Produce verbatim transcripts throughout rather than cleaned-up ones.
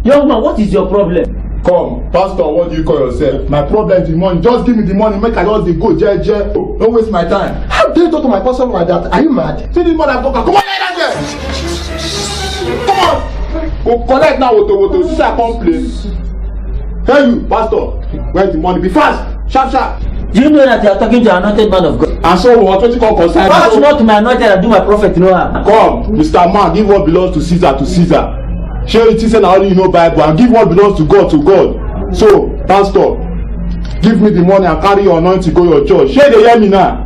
Young man, what is your problem? Come, pastor, what do you call yourself? My problem is the money. Just give me the money, make I just dey go, je, je. Don't waste my time. How dare you talk to my pastor like that? Are you mad? See the motherfucker. Come on, like that girl. Come on. Go collect now, woto woto. Since I come play. Tell you, pastor, where's the money? Be fast. Sharp, sharp. Do you know that you are talking to an anointed man of God? And so what? What you call concern? Touch not my anointed and do my prophet no harm. Come, Mister Man, give what belongs to Caesar to Caesar. Shey you think say na only you know Bible and give what belongs to God to God. So, pastor, give me the money and carry your anointing go your church. Shey you dey hear me now?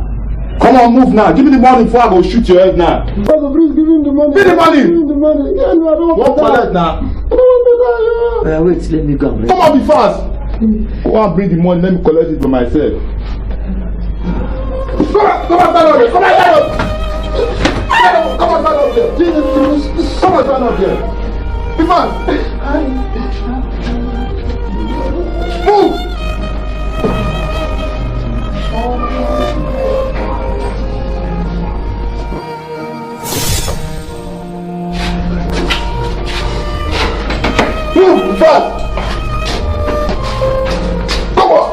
Come on, move now. Give me the money before I go shoot your head now. Pastor, please give him the money. Give the money. Give him the money. Yeah, no, I don't want to die. Collect now. I don't want to die. Yeah. Uh, wait, let me go and bring. Come on, be fast. Go and bring the money. Let me collect it for myself. Come on, come on, stand up there. Come on, stand up. Stand up, come on, stand up there. Jesus, come on, stand up there. Be fast. Move. Move fast! Come on!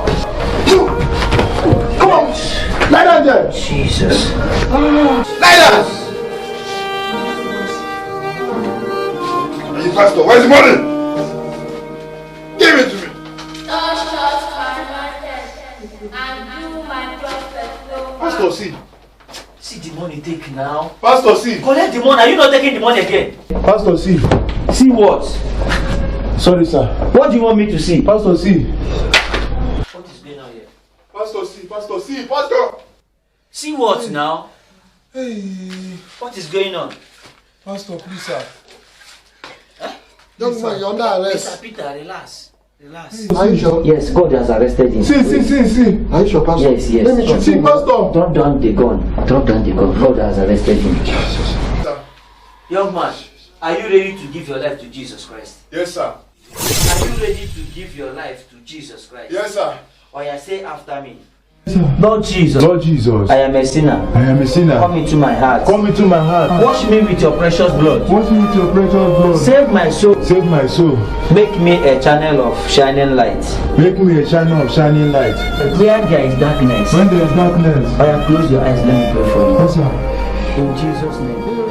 Move! Come on! Lie down there! Jesus. Lie down! Are you pastor? Where's the money? Give it to me! Thou shalt anointed and do my prophet no harm. Pastor, see. See the money take now. Pastor, see. Collect the money. Are you not taking the money again? Pastor, see. See what? Sorry, sir. What do you want me to see? Pastor, see. What is going on here? Pastor, see. Pastor, see. Pastor. See what now? Hey. What is going on? Pastor, please, sir. Eh? Young man, you're under arrest. Mister Peter, relax. Relax. Are you sure? Yes, God has arrested him. See, see, see, see. Are you sure, Pastor? Yes, yes. Let me check. See, Pastor. Drop down the gun. Drop down the gun. God has arrested him. Sir. Young man, are you ready to give your life to Jesus Christ? Yes, sir. Are you ready to give your life to Jesus Christ? Yes, sir. Or you say after me. Lord Jesus. Lord Jesus. I am a sinner. I am a sinner. Come into my heart. Come into my heart. Wash me with your precious blood. Wash me with your precious blood. Save my soul. Save my soul. Make me a channel of shining light. Make me a channel of shining light. Where there is darkness. When there is darkness. Oya, close your eyes, let me pray for you. Yes, sir. In Jesus' name.